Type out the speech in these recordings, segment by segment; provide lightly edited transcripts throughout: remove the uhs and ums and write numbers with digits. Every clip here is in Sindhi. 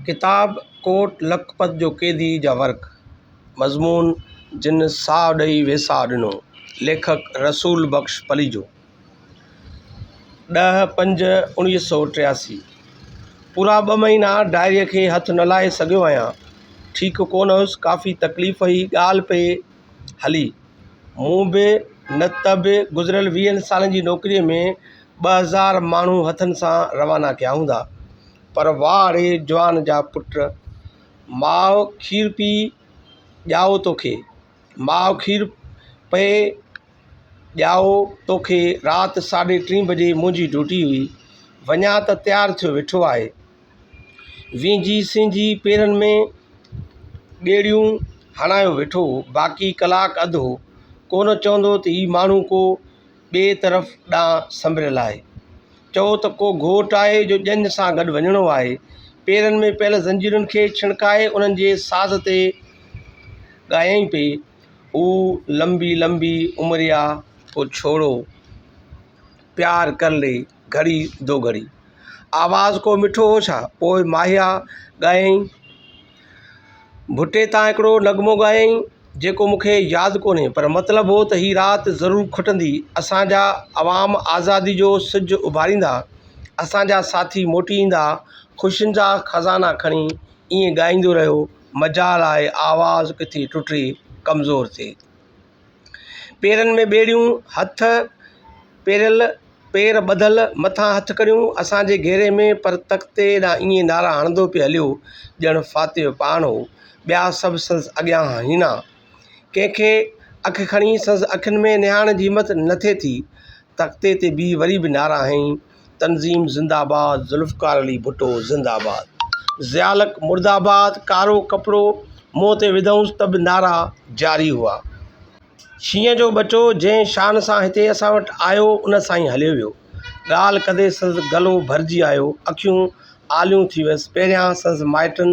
ڪتاب ڪوٽ لکپت جو قيدي جا ورق، مضمون جن ساهه ڏئي ويساهه ڏنو، ليکڪ رسول بخش پليجو، 10/5/1983، پورا ٻه مهينا ڊائريء کي هٿ نه لائي سگهيو آهيان. ٺيڪ ڪونه هوس، ڪافي تڪليف هئي، ڳالهه پئي هلي. مون به نه ته به گذريل ويهن سالن جي نوڪريء ۾ 2000 ماڻهو هٿن سان روانا ڪيا هوندا. پر واهه ڙي جوان جا پٽ، ماء کير پي ڄائو توکي، ماء کير پئي ڄائو توکي رات ساڍي ٽين بجي منهنجي ڊيوٽي هئي، وڃان ته تيار ٿيو ويٺو آهي. وينجهي سينجهي پيرن ۾ ٻيڙيون هڻايو ويٺو هو، باقي ڪلاڪ اڌ هو، ڪونه چوندو ته هي ماڻهو ڪو ٻئي طرف ڏانهن سنڀريل آهي. چئو ته ڪو گهوٽ آهي جو ڄڃ سان گڏ وڃڻو آهي. پيرن ۾ پيل زنجيرن کي ڇڻڪائي انهن جي ساز تي ڳايائين پئي. هو لمبي لمبي عمريا ڪو ڇوڙو، پيار ڪر لي گهڙي دو گهڙي. آواز ڪو مٺو هو ڇا؟ پوء ماهيا ڳايائين. ڀٽي تان هڪڙو نغمو ڳايائين، جيڪو مون کي ياد ڪونهي، پر مطلب هو ته هي رات ضرور کٽندي، اسان جا عوام آزادي جو سج اڀاريندا، اسان جا ساٿي موٽي ايندا، خوشين جا خزانا کڻي، ائين ڳائيندو رهيو، مجال آهي آواز ڪٿي ٽٽي، ڪمزور ٿئي. پيرن ۾ ٻيڙيون، هٿ پيريل، پير ٻڌل، مٿان هٿڪڙيون، اسان جي گهيري ۾، پر تختي ڏانهن ائين نعرا هڻندو پئي هليو، ڄڻ فاتح پاڻ هو. ٻيا سڀ سندس اڳيان هيڻا. ڪنهن کي اک کڻي سندس اکين ۾ نهارڻ جي همت نه ٿي ٿي. تختي تي بيهي وري به نعرا هنيائين، تنظيم زنده آباد، ذوالفقار علي ڀٽو زنده آباد. ضياء الحق مرده آباد، ڪارو ڪپڙو منهن تي وڌائونس ته به نعرا جاري هئا. شينهن جو ٻچو جنهن شان سان هتي اسان وٽ آيو ان سان ئي هليو ويو. ڳالهه ڪندي سندس گلو ڀرجي آيو، اکيون آليون ٿي ويس. پهريان سندس مائٽن،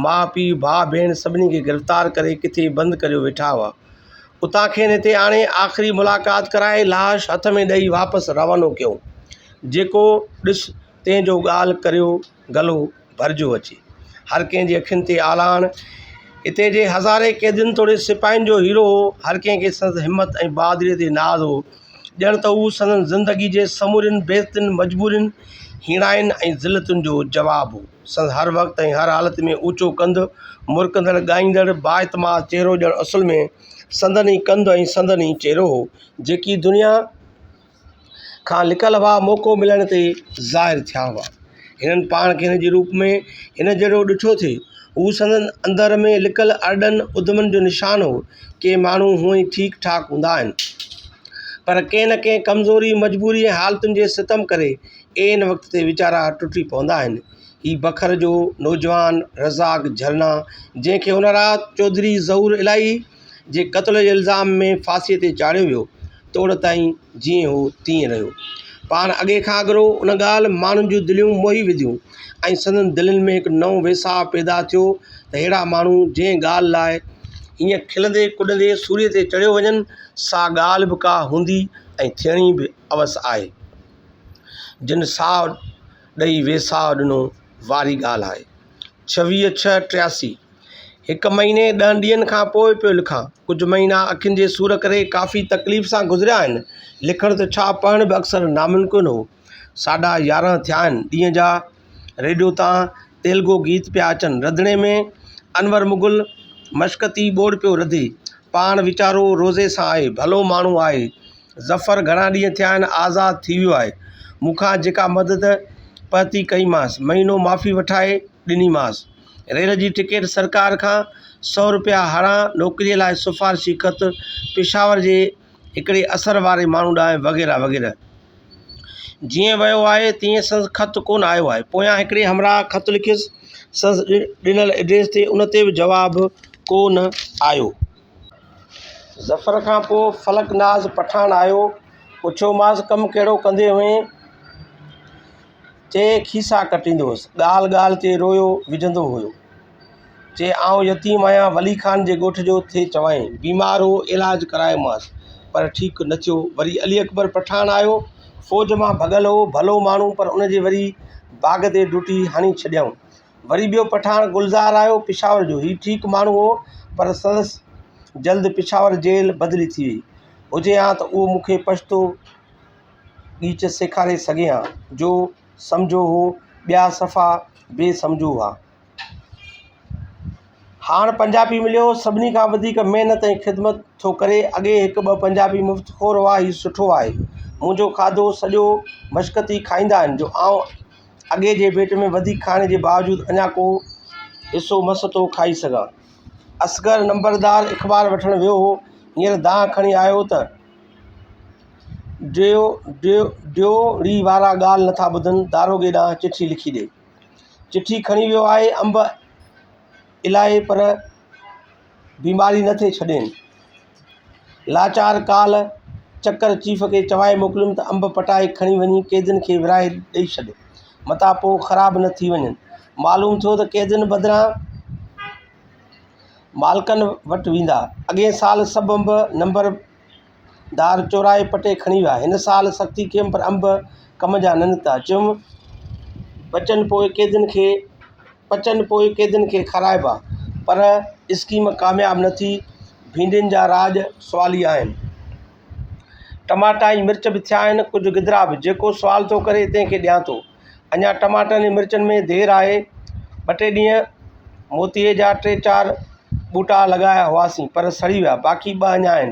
ماء پيء، ڀاء ڀيڻ سڀني کي گرفتار ڪري ڪٿي بند ڪريو ويٺا هئا. اتان کين هتي آڻي آخري ملاقات ڪرائي لاش هٿ ۾ ڏئي واپس روانو ڪيائون. جيڪو ڏس تنهن جو ڳالهه ڪريو گلو ڀرجيو اچي. هر ڪنهن جي اکين تي آلاڻ. هتي جي هزارين قيدين توڙي سپاهين جو هيرو هو. هر ڪنهن کي سندس همت ۽ بهادريء تي ناز هو. ڄڻ ته هو سندن زندگيء جي سمورين بيعزتين، مجبورين، هيڻاين ۽ ذلتن جو جواب هو. سندس هر وقت ۽ هر حالت ۾ اوچو ڪنڌ، مرڪندڙ، ڳائيندڙ، بااعتماد چهرو ڄڻ اصل ۾ سندن ئي ڪنڌ ۽ سندن ئي چهرو هو، جيڪي دنيا کان لڪل هئا، موقعو ملڻ تي ظاهر ٿيا هئا. هنن پاڻ کي هن جي روپ ۾ هن جهڙو ڏٺو ٿي. هو سندن اندر ۾ لڪل ارڏن اڌمن جو نشان هو. ڪي ماڻهو هونئن ئي ٺيڪ ٺاڪ هوندا آهن. پر ڪنهن نه ڪنهن ڪمزوري، مجبوري ۽ حالتن جي ستم ڪري عين وقت تي ويچارا ٽٽي پوندا آهن. هي بکر جو نوجوان رزاق جهرنا، جنهن کي ان رات چوڌري ظهور الاهي جي قتل جي الزام ۾ ڦاسيء تي چاڙهيو ويو، توڙ تائين جيئن هو تيئن رهيو. پاڻ اڳي کان اڳرو ان ڳالهه ماڻهن جون دليون موهي وڌيون ۽ سندن دلين ۾ هڪ نئون ويساهه پيدا ٿيو ته ههڙا ماڻهو جنهن ڳالهه لاء هيئن کلندي ڪڏندي سوريء تي چڙهيو وڃن، سا ڳالهه به ڪا هوندي ۽ ٿيڻي به اوس آهي. جن ساهه ڏئي ويساهه ڏنو واري ڳالهه آهي. 26 ڇهه 83. هڪ مهيني ڏهن ڏينهن کان پوء پيو لکان. ڪجهه مهينا اکين جي سور ڪري ڪافي تڪليف سان گذريا آهن. لکڻ ته ڇا پڙهڻ به اڪثر ناممڪن هو. ساڍا يارنهن ٿيا آهن ڏينهن جا. ريڊيو تان تيلگو گيت پيا اچن. رڌڻي ۾ انور مغل مشقتي ٻوڙ پيو رڌي. پاڻ ويچارو روزي سان آهي. ڀلو ماڻهو آهي. ظفر گهڻا ڏينهن ٿيا آهن آزاد ٿي ويو آهي. مون کان جيڪا مدد پهتي ڪئيمانس. مهينو معافي وٺائي ڏنيمانس. ريل جي ٽڪيٽ سرڪار کان سئو روپيا هڙان نوڪريء لاء سفارشي خط پشاور جي هڪڙي اثر واري ماڻهو ڏانهن وغيره وغيره. جيئن ويو آهي تيئن سندس خط ڪونه آيو آهي. پويان هڪڙي همراهه خط لکيس سندس ڏنل ائڊريس تي ان تي به جواب ڪو نه آيو. ظفر کان پوء فلڪ ناز پٺاڻ آيو. پڇيومانس ڪم ڪهڙو ڪندي هئين؟ چي، کيسا ڪٽيندو هوس. ڳالهه ڳالهه تي رويو وجهندو هيو. چي، آئون يتيم آهيان، ولي خان جي ڳوٺ جو ٿي چوائين. بيمار هو، علاج ڪرايومانس، پر ٺيڪ نه ٿيو. وري علي اڪبر پٺاڻ آيو. فوج مان ڀڳل هو. ڀلو ماڻهو، پر ان جي وري باغ تي ڊيوٽي هڻي ڇڏيائون. وري ٻيو پٺاڻ گلزار آيو پشاور جو. هي ٺيڪ ماڻهو هو پر سندس جلد پشاور جيل بدلي ٿي وئي. هجي ها ته اهو مون کي پشتو ڳيچ سيکاري سگهي ها، جو سمجهو هو، ٻيا صفا بي سمجهو هئا. هاڻ پنجابي مليو، سڀني کان وڌيڪ محنت ۽ خدمت ٿو ڪري. اڳي هڪ ٻه پنجابي مفت خور هئا، هي سٺو آهي. منهنجو کاڌو سڄو مشقتي کائيندا آهن، جو آئون اڳي جي ڀيٽ ۾ وڌيڪ کائڻ جي باوجود اڃا ڪو حصو مس ٿو کائي سگهان. اصغر نمبردار اخبار وٺڻ ويو هو، هينئر دانهن کڻي آيو ته ڊيوڙهي وارا ڳالهه نٿا ٻڌن، داروغي ڏانهن چٺي لکي ڏي. چٺي کڻي ويو آهي، انب الاهي پر بيماري نه ٿي ڇڏين. لاچار ڪالهه چڪر چيف کي چوائي موڪليم ته انب پٽائي کڻي وڃي قيدين کي ورهائي ڏئي ڇڏ، متان پوء خراب نه ٿي وڃن. معلوم ٿيو ته قيدين بدران مالڪن وٽ ويندا. اڳئين سال سڀ انب نمبردار چورائي پٽي کڻي ويا. هن سال سختي ڪيم پر انب ڪم جا نه نڪتا. چيم بچن پوء قيدين کي پچن پوء قيدين کي کارائبا. پر اسڪيم ڪامياب نه ٿي. ڀينڊين جا راڄ سوالي آهن. ٽماٽا ۽ مرچ به ٿيا آهن، ڪجهه گدرا به. جيڪو سوال ٿو ڪري تنهن کي ڏيان ٿو. اڃا ٽماٽن ۽ مرچن ۾ دير آهي. ٻه ٽي ڏينهن موتيي جا ٽي چار ٻوٽا لڳايا هئاسين، پر سڙي ويا. باقي ٻه اڃا آهن.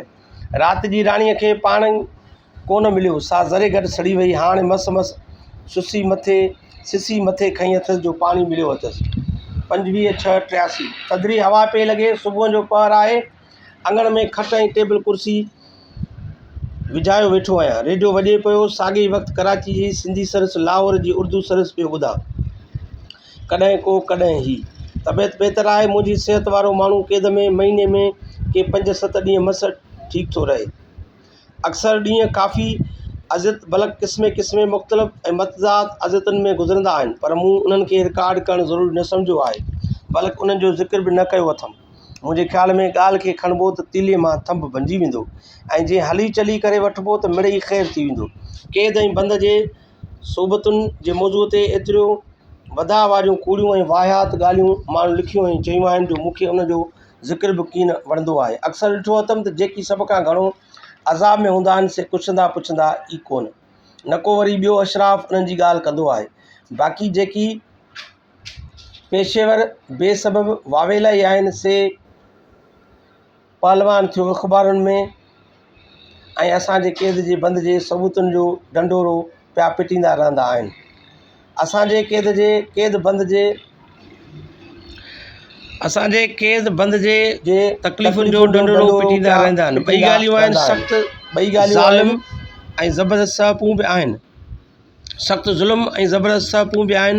رات جي راڻيء کي پاڻي ڪونه مليو، سا ذري گهٽ سڙي وئي. هاڻ مس مس سسي مٿي سسي مٿي کنئي اٿس جو پاڻي مليو اٿس. 25 ڇهه 83. ٿڌڙي هوا پئي لڳي. صبح جو پهر آهي. اڱڻ ۾ کٽ ۽ ٽيبل ڪرسي وجهايو ويٺو آهيان. ريڊيو وڄي پيو. ساڳئي وقت ڪراچي جي سنڌي سروس لاهور جي اردو سروس پيو ٻڌان. ڪڏهن ڪو ڪڏهن هي. طبيعت بهتر آهي. منهنجي صحت وارو ماڻهو قيد ۾ مهيني ۾ ڪي پنج ست ڏينهن مس ٺيڪ ٿو رهي. اڪثر ڏينهن ڪافي اذيت بلڪ قسمين قسمين مختلف ۽ متضاد اذيتن ۾ گذرندا آهن پر مون انهن کي رڪارڊ ڪرڻ ضروري نه سمجهيو آهي بلڪ انهن جو ذڪر به نه ڪيو اٿم. منهنجي خيال ۾ ڳالهه کي کڻبو ته تيليء مان ٿنڀ بنجي ويندو ۽ جي هلي چلي ڪري وٺبو ته مڙئي خير ٿي ويندو. قيد ۽ بند جي صعوبتن جي موضوع تي ايتريون وڌاء واريون ڪوڙيون ۽ واهيات ڳالهيون ماڻهن لکيون ۽ چيون آهن جو مون کي ان جو ذڪر به ڪين وڻندو آهي. اڪثر ڏٺو اٿم ته جيڪي سڀ کان گهڻو عذاب ۾ هوندا آهن سي ڪڇندا پڇندا ئي ڪونه. نڪو وري ٻيو اشراف انهن جي ڳالهه ڪندو آهي. باقي جيڪي پيشيور بي سبب واويلائي آهن سي پهلوان ٿيو اخبارن ۾. ۽ اسان جي قيد جي بند جي صعوبتن جو ڍنڍورو پيا پٽيندا رهندا آهن. اسان جي قيد جي قيد بند جي اسان جي قيد بند جي تڪليفن جو ڍنڍورو پٽيندا رهندا آهن. ٻئي ڳالهيون آهن سخت ظالم ۽ زبردست سهپون به آهن. سخت ظلم ۽ زبردست سهپون به آهن.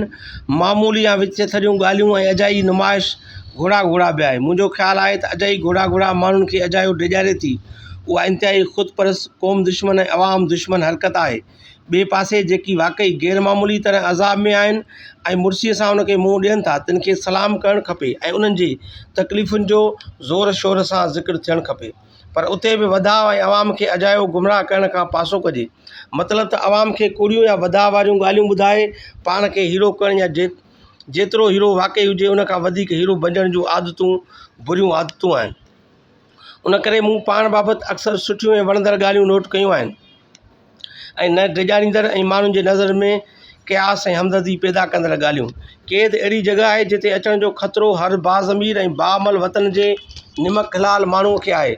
معمولي يا وچٿريون ڳالهيون ۽ اجائي نمائش گهوڙا گهوڙا به آهي. منهنجو خيال آهي ته اجائي گهوڙا گهوڙا ماڻهن کي اجايو ڊيڄاري ٿي. اها انتهائي خود پرست، قوم دشمن ۽ عوام دشمن حرڪت آهي. ٻئي پاسي جيڪي واقعي غير معمولي طرح عذاب ۾ آهن ۽ مڙسيء سان ان کي منهن ڏين ٿا، تن کي سلام ڪرڻ کپي ۽ انهن جي تڪليفن جو زور شور سان ذڪر ٿيڻ کپي. پر اتي به وڌاء ۽ عوام کي اجايو گمراهه ڪرڻ کان پاسو ڪجي. مطلب ته عوام کي ڪوڙيون يا وڌاء واريون ڳالهيون ٻڌائي پاڻ کي هيرو ڪرڻ يا جيترو هيرو واقعي هجي ان کان وڌيڪ هيرو بنجڻ جون عادتون بريون عادتون آهن. ان ڪري مون پاڻ بابت اڪثر سٺيون ۽ وڻندڙ ڳالهيون نوٽ ڪيون آهن. ۽ نه ڊيڄاريندڙ ۽ ماڻهن جي نظر ۾ قياس ۽ همدردي پيدا ڪندڙ ڳالهيون. قيد اهڙي جڳهه آهي جتي اچڻ جو خطرو هر باضمير ۽ باعمل وطن جي نمڪ حلال ماڻهوء کي آهي.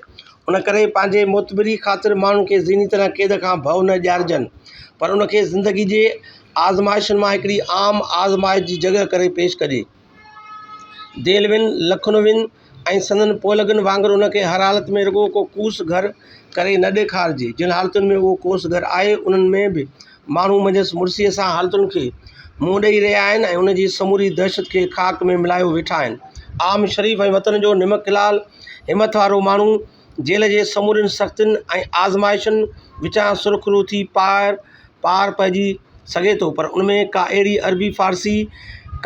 ان ڪري پنهنجي معتبري خاطر ماڻهن کي ذهني طرح قيد کان ڀؤ نه ڏيارجن پر ان کي زندگي جي آزمائشن مان هڪڙي عام آزمائش جي جڳهه ڪري پيش ڪجي. دهلوين، لکنوين ۽ سندن پوئلڳن وانگر ان کي هر حالت ۾ رڳو ڪو ڪوس گهر ڪري نه ڏيکارجي. جن حالتن ۾ اهو ڪوس گهر آهي، انهن ۾ به ماڻهو منجهس مڙسيء سان حالتن کي منهن ڏئي رهيا آهن ۽ ان جي سموري دهشت کي خاڪ ۾ ملايو ويٺا آهن. عام شريف ۽ وطن جو نمڪ حلال همٿ وارو ماڻهو جيل جي سمورين سختين ۽ آزمائشن وچان سرخرو ٿي پار پار پئجي سگهي ٿو پر ان ۾ ڪا اهڙي عربي فارسي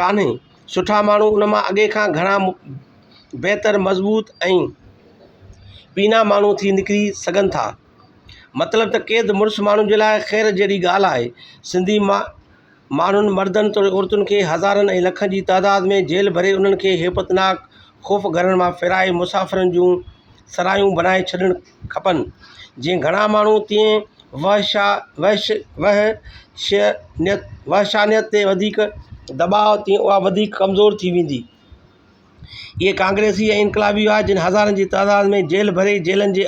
ڪانهي. سٺا ماڻهو ان مان اڳي کان گهڻا بهتر، مضبوط ۽ پينا ماڻهو ٿي نڪري سگهن ٿا. مطلب ته قيد مڙس ماڻهن جي لاء خير جهڙي ڳالهه آهي. سنڌي ماڻهن، مردن توڙي عورتن کي هزارن ۽ لکن جي تعداد ۾ جيل ڀري انهن کي هيبتناڪ خوف گهرن مان ڦرائي مسافرن جون سرايون بنائي ڇڏڻ کپن. جيئن گهڻا ماڻهو تيئن وحشانيت تي وڌيڪ دٻاء تيئن اها وڌيڪ ڪمزور ٿي ويندي. اهي ڪانگريسي ۽ انقلابي هئا جن هزارن جي تعداد ۾ جيل ڀري جيلن جي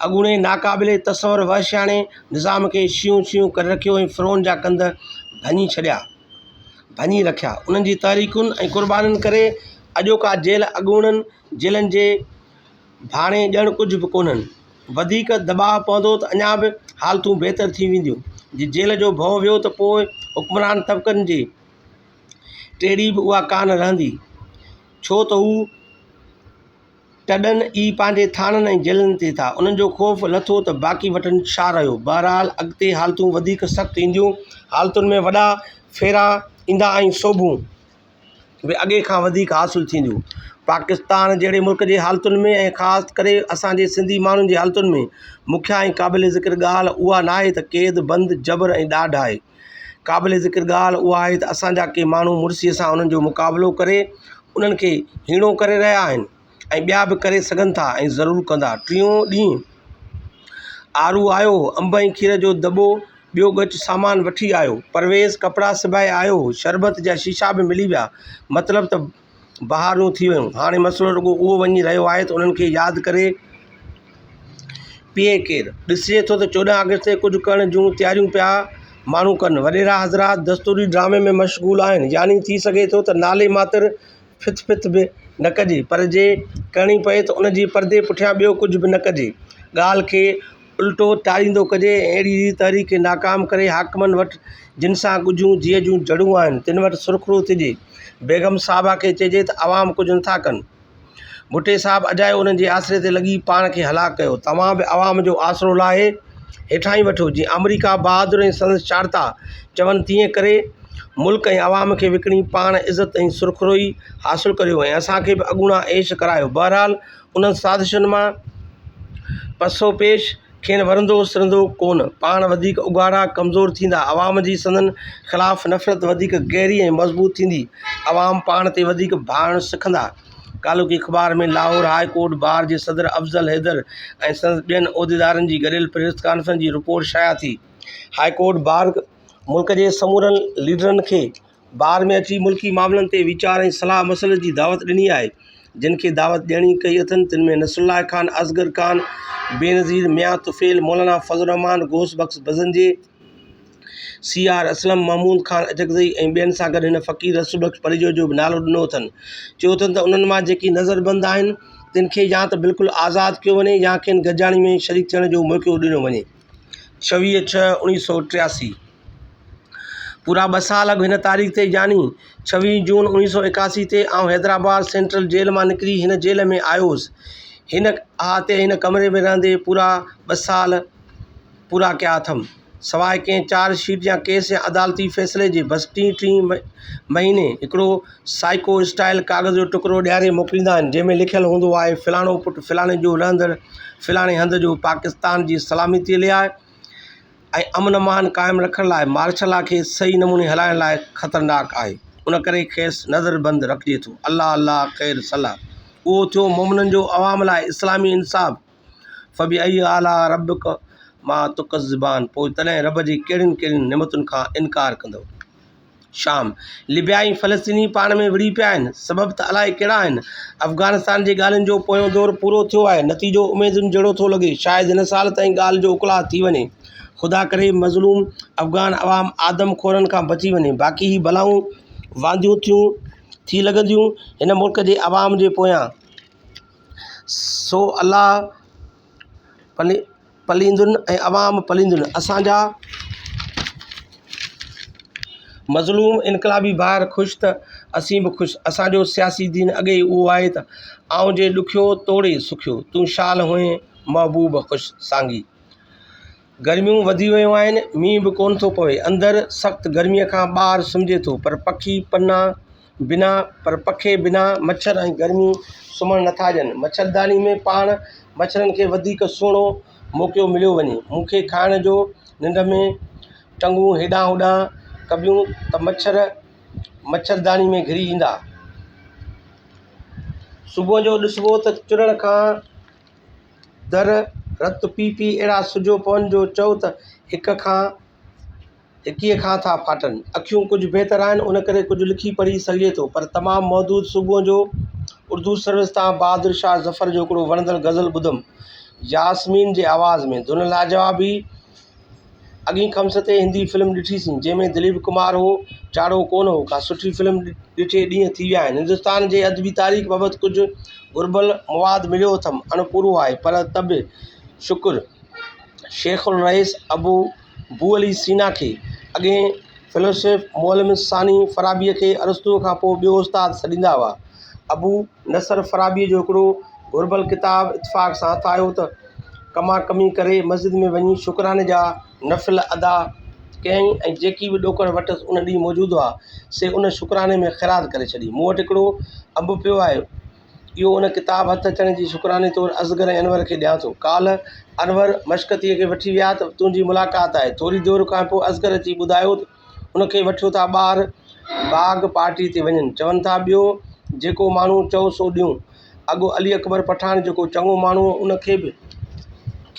اڳوڻي ناقابل تصور وحشياڻي نظام کي شينهون شينهون ڪري رکيو ۽ فرعون جا ڪنڌ ڀڃي ڇڏيا ڀڃي رکيا. انهن جي تحريڪن ۽ قربانين ڪري اڄوڪا جيل اڳوڻن جيلن جي ڀاڻي ڄڻ ڪجهه به ڪونهن. وڌيڪ دٻاء پوندو ته اڃا به حالتون بهتر ٿي وينديون. جي جيل جو ڀؤ ويو ته پوء حڪمران طبقن جي ٽيڙي به اها ڪانه رهندي، ڇو ته هو ٽڏن ئي پنهنجي ٿاڻن ۽ جيلن تي ٿا. انهن جو خوف لٿو ته باقي وٽن ڇا رهيو؟ بهرحال اڳتي حالتون وڌيڪ سخت اينديون، حالتن ۾ وڏا ڦيرا ايندا ۽ سوڀون به اڳي کان وڌيڪ حاصل ٿينديون. پاڪستان جهڙي ملڪ جي حالتن ۾ ۽ خاص ڪري اسان جي سنڌي ماڻهن جي حالتن ۾ مکيه ۽ قابل ذڪر ڳالهه اها ناهي ته قيد، بند، جبر ۽ ڏاڍ آهي. قابل ذڪر ڳالهه اها آهي ته اسان جا ڪي ماڻهو مڙسيء سان انهن جو مقابلو ڪري انهن کي هيڻو ڪري رهيا آهن ۽ ٻيا به ڪري سگهن ٿا ۽ ضرور ڪندا. ٽيون ڏينهن آرو آيو هو. انب ۽ کير جو دٻو ٻيو ڳچ سامان وٺي آيو. پرويز ڪپڙا سبائي آيو هو. شربت جا شيشا به ملي ويا. مطلب ته بهارون ٿي ويون. هاڻي مسئلو رڳو اهو وڃي رهيو آهي ته انهن کي ياد ڪري پيئي ڪير؟ ڏسجي ٿو ته 14 آگسٽ تي ڪجهه ڪرڻ جون تياريون پيا ماڻهو ڪن. وڏيرا حضرات دستوري ڊرامي ۾ مشغول آهن. يعني ٿي سگهي ٿو ته نالي ماتر ڦٿ ڦٿ به نه ڪجي پر جي ڪرڻي پئي ته ان جي پردي پٺيان ٻيو ڪجهه به نه ڪجي. ڳالهه کي الٽو ٽاريندو ڪجي ۽ اهڙي ريت تحريڪ کي ناڪام ڪري حاڪمن وٽ جن سان ڳجهون جيء جون جڙون آهن تن وٽ سرخرو ٿجي. بيگم صاحبه کي چئجي ته عوام ڪجهه نٿا ڪن. ڀٽي صاحب اجايو انهن جي آسري تي لڳي پاڻ کي هلاڪ ڪيو. توهان به عوام جو آسرو لاهي هيٺاهين وٺو. جيئن آمريڪا بهادر ۽ سندس ڇاڙتا چون تيئن ڪري ملڪ ۽ عوام کي وڪڻي پاڻ عزت ۽ سرخروئي حاصل ڪريو ۽ اسان کي به اڳوڻا عيش ڪرايو. بهرحال انهن سازشن مان پسو پيش کين ورندو سرندو ڪونه. پاڻ وڌيڪ اگهاڙا، ڪمزور ٿيندا. عوام جي سندن خلاف نفرت وڌيڪ گهري ۽ مضبوط ٿيندي. عوام پاڻ تي وڌيڪ ڀاڙڻ سکندا. ڪالهوڪي اخبار ۾ لاهور هاء ڪورٽ بار جي صدر افضل حيدر ۽ سندس ٻين عهديدارن جي گڏيل پريس ڪانفرنس جي رپورٽ شايع ٿي. هاء ڪورٽ بار ملڪ جي سمورن ليڊرن کي بار ۾ اچي ملڪي معاملن تي ويچار ۽ صلاح مصلحت جي دعوت ڏني آهي. جن کي دعوت ڏيڻي ڪئي اٿن تن ۾ نصرالله خان، اصغر خان، بينظير، ميان طفيل، مولانا فضل الرحمان، غوث بخش بزنجي، سي آر اسلم، محمود خان اچڪزئي ۽ ٻين سان گڏ هن فقير رسول بخش پليجو جو به نالو ڏنو اٿن. چيو اٿن ته انهن مان جيڪي نظربند آهن تن کي يا ته بلڪل آزاد ڪيو وڃي يا کين گڏجاڻي ۾ شريڪ ٿيڻ جو موقعو ڏنو وڃي. 26 ڇهه 1983. پورا ٻه سال اڳ هن تاريخ تي يعني ڇويهه جون اوڻيهه سؤ ايڪاسي تي آئون حيدرآباد سينٽرل جيل مان نڪري هن جيل ۾ آيو هوس. هن احاطي ۽ هن ڪمري ۾ رهندي پورا ٻه سال پورا ڪيا اٿم. سواء ڪنهن چارج شيٽ يا ڪيس يا عدالتي فيصلي جي بس ٽين ٽين مهيني هڪڙو سائيڪو اسٽائيل ڪاغذ جو ٽڪرو ڏياري موڪليندا آهن جنهن ۾ لکيل هوندو آهي فلاڻو پٽ فلاڻي جو رهندڙ فلاڻي هنڌ جو پاڪستان جي سلامتيء لاء ۽ امن امان قائم رکڻ لاء مارشل لا کي صحيح نموني هلائڻ لاء خطرناڪ آهي ان ڪري کيس نظر بند رکجي ٿو. الله الله خير صلا. اهو ٿيو مومنن جو عوام لاء اسلامي انصاف فبأي آلاء ربڪما تڪذبان پوء تڏهن رب جي ڪهڙين ڪهڙين نعمتن کان انڪار ڪندؤ. شام، لبيا ۽ فلسطيني پاڻ ۾ وڙهي پيا آهن، سبب ته الائي ڪهڙا آهن. افغانستان جي ڳالهين جو پويون دور پورو ٿيو آهي، نتيجو اميدن جهڙو ٿو لڳي، شايد هن سال تائين ڳالهه جو اڪلاء ٿي وڃي. خدا ڪري مظلوم افغان عوام آدم خورن کان بچي وڃي، باقي هي بلائون وانديون ٿيون ٿي لڳنديون هن ملڪ جي عوام جي پويان، سو الله پليندن ۽ عوام پليندن. اسان جا مظلوم انقلابي ڀائر خوش ته اسين به خوش. اسان جو سياسي دين اڳي ئي اهو آهي ته آئون جي ڏکيو توڙي سکيو، تون شال هئين محبوب خوش. سانگي. گرميون وڌي ويون آهن، مينهن به ڪونه ٿو پوي. اندر سخت گرميء کان ٻاهر سمهجي ٿو پر پکي پنا بنا پر پکي بنا مڇر ۽ گرمي سمهڻ نٿا ڏين. مڇرداني ۾ پاڻ مڇرن کي وڌيڪ سهڻو موقعو مليو وڃي. مون کي کائڻ جو ننڊ ۾ ٽنگون هيڏانهن هوڏانهن ڪبيون ته مڇر مڇرداني ۾ گهڙي ايندا. صبح جو ڏسبو ته چڙڻ کان در رت پي پي اهڙا سجيو پون جو چئو ته هڪ کان هڪيء کان ٿا ڦاٽن. اکيون ڪجهه بهتر آهن، ان ڪري ڪجهه لکي پڙهي سگهجي ٿو، پر تمام محدود. صبح جو اردو سروس تان بهادر شاهه ظفر جو هڪڙو وڻندڙ غزل ٻڌم. ياسمين جي آواز ۾. ڌن لاجواب هئي. اڳئين خمس تي هندي فلم ڏٺيسين، جنهن ۾ دليپ ڪمار هو. چاڙهو ڪونه هو. ڪا سٺي فلم ڏٺي ڏينهن ٿي ويا آهن. هندستان جي ادبي تاريخ بابت ڪجهه گهربل مواد مليو اٿم. اڻپورو آهي، پر ته به شڪر. شيخ الرئيس ابو بو علي سينا کي اڳئين فيلسوف معلم ثاني فارابيء کي ارسطوء کان پوء ٻيو استاد سڏيندا هئا. ابو نصر فارابيء جو هڪڙو گهربل ڪتاب اتفاق سان هٿ آيو ته ڪما ڪمي ڪري مسجد ۾ وڃي شڪراني جا نفل ادا ڪيائين ۽ جيڪي به ڏوڪڙ وٽس ان ڏينهن موجود هئا، سي ان شڪراني ۾ خيرات ڪري ڇڏي. مون وٽ هڪڙو انب پيو آهي. اهو ان ڪتاب هٿ اچڻ جي شڪراني طور اصغر ۽ انور کي ڏيان ٿو. ڪالهه انور مشڪتيء کي وٺي ويا ته تنهنجي ملاقات آهي. ٿوري دير کان پوء اصغر اچي ٻڌايو ته ان کي وٺيو ٿا ٻاهر باغ پارٽيء تي وڃن. چون ٿا ٻيو جيڪو ماڻهو چئو سو ڏيون. اڳ علي اڪبر پٺاڻ جيڪو چڱو ماڻهو هو ان کي به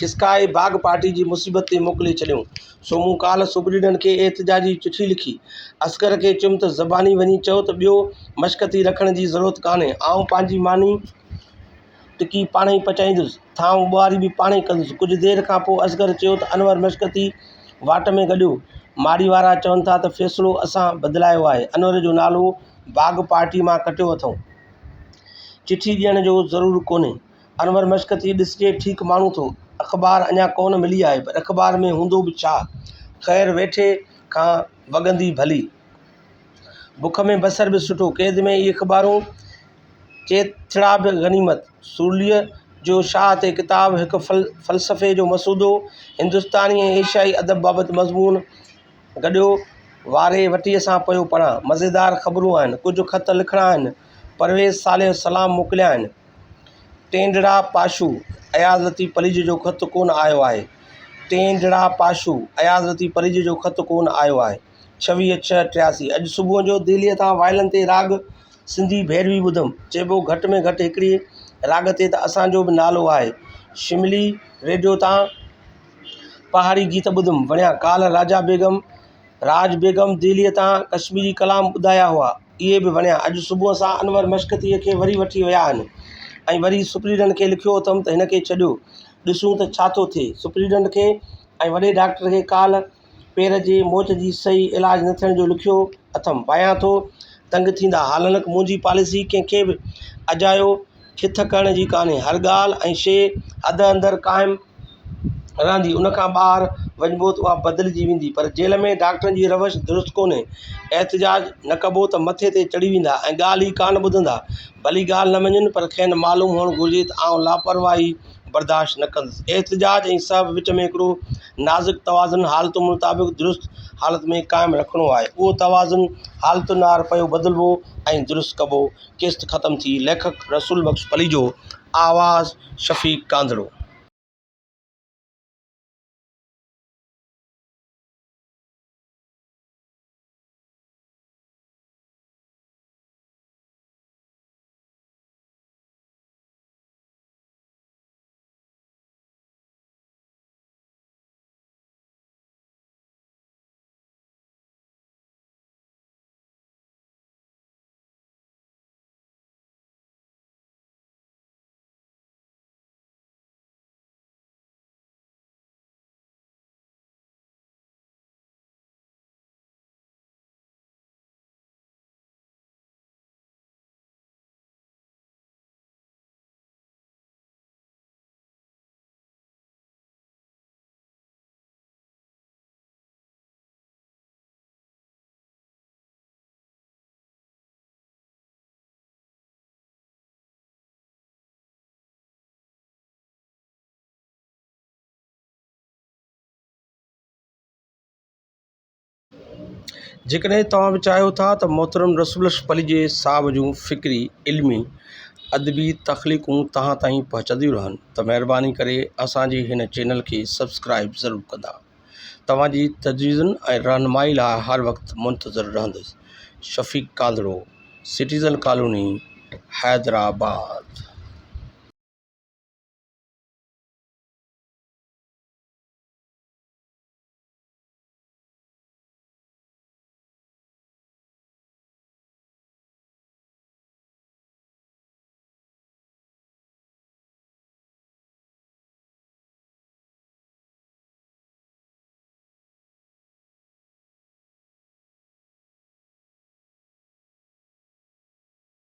کسڪائي باغ پارٽيء جي مصيبت تي موڪلي ڇڏيائون. سو مون ڪالهه سپرنٽينڊنٽ کي احتجاجي چٺي لکي. اصغر کي چيم ته زباني وڃي چئو ته ٻيو مشڪتي رکڻ جي ضرورت ڪانهي. آئون پنهنجي ماني ٽڪي پاڻهي پچائيندس. ٿانو ٻهاري به پاڻهي ڪندس. ڪجهه دير کان پوء اصغر چيو ته انور مشڪتي واٽ ۾ گڏيو. ماڙي وارا چون ٿا ته فيصلو اسان بدلايو آهي. انور جو نالو باغ پارٽيء مان ڪٽيو اٿئون. چٺي ڏيڻ جو ضرور ڪونهي. انور مشڪتي ڏسجي ٺيڪ ماڻهو ٿو. اخبار اڃا ڪونه ملي آهي پر اخبار ۾ هوندو به ڇا؟ خير ويٺي کان وڳندي ڀلي. بک ۾ بصر به سٺو. قيد ۾ اهي اخبارون چيٿڙا به غنيمت. سورليء جو شاهه تي ڪتاب، هڪ فلسفي جو مسودو، هندستاني ۽ ايشيائي ادب بابت مضمون گڏيو واري وٽيء سان پيو پڙهان. مزيدار خبرون آهن. ڪجهه خط لکڻا آهن. پرويز صالح سلام موڪليا آهن. ٽينڊڙا پاشو، اياز لطيف پليجي جو خط ڪونه آيو آهي. ٽينڊڙا پاشو، اياز لطيف پليجي جو خط ڪونه آيو آهي. 26 ڇهه 83 اڄ صبح جو دهليء تان وائلن تي راڳ سنڌي ڀيروي ٻڌم. چئبو گهٽ ۾ گهٽ هڪڙي راڳ تي ته اسان جو به نالو آهي. شملي ريڊيو تان پهاڙي گيت ٻڌم. وڻيا. ڪالهه راجا بيگم راج بيگم دهليء تان ڪشميري ڪلام ٻڌايا هئا، اهي به وڻيا. اڄ صبح سان انور مشڪتيء کي وري وٺي ويا آهن ۽ وري سپرنٽينڊنٽ کي لکيو اٿم ته هن کي ڇڏيو، ڏسون ته ڇا ٿو ٿئي. سپرنٽينڊنٽ کي ۽ وڏي ڊاڪٽر کي ڪالهه پير جي موچ جي صحيح علاج نه ٿيڻ جو لکيو اٿم. ڀانيان ٿو تنگ ٿيندا. حالانڪ منهنجي پاليسي ڪنهن کي به اجايو کٿ ڪرڻ جي ڪانهي. هر ڳالهه ۽ شيء حد اندر قائم رهندي، ان کان ٻاهر وڃبو ته اها بدلجي ويندي. پر جيل ۾ ڊاڪٽرن جي روش درست ڪونهي. احتجاج نه ڪبو ته مٿي تي چڙهي ويندا ۽ ڳالهه ئي ڪانه ٻڌندا. ڀلي ڳالهه نه مڃين پر کين معلوم هئڻ گهرجي ته آئون لاپرواهي برداشت نه ڪندس. احتجاج ۽ صبر وچ ۾ هڪڙو نازڪ توازن حالتن مطابق درست حالت ۾ قائم رکڻو آهي. اهو توازن حالتن آهر پيو بدلبو ۽ درست ڪبو. قسط ختم ٿي. ليکڪ، رسول بخش پليجو، آواز، شفيق ڪانڌڙو. جيڪڏهن توهان به چاهيو ٿا ته محترم رسول بخش پليجي صاحب جون فڪري، علمي، ادبي تخليقون توهان تائين پهچنديون رهن ته مهرباني ڪري اسان جي هن چينل کي سبسڪرائيب ضرور ڪندا. توهان جي تجويزن ۽ رهنمائي لاءِ هر وقت منتظر رهندس. Shafiq Kandhro, citizen colony, Hyderabad.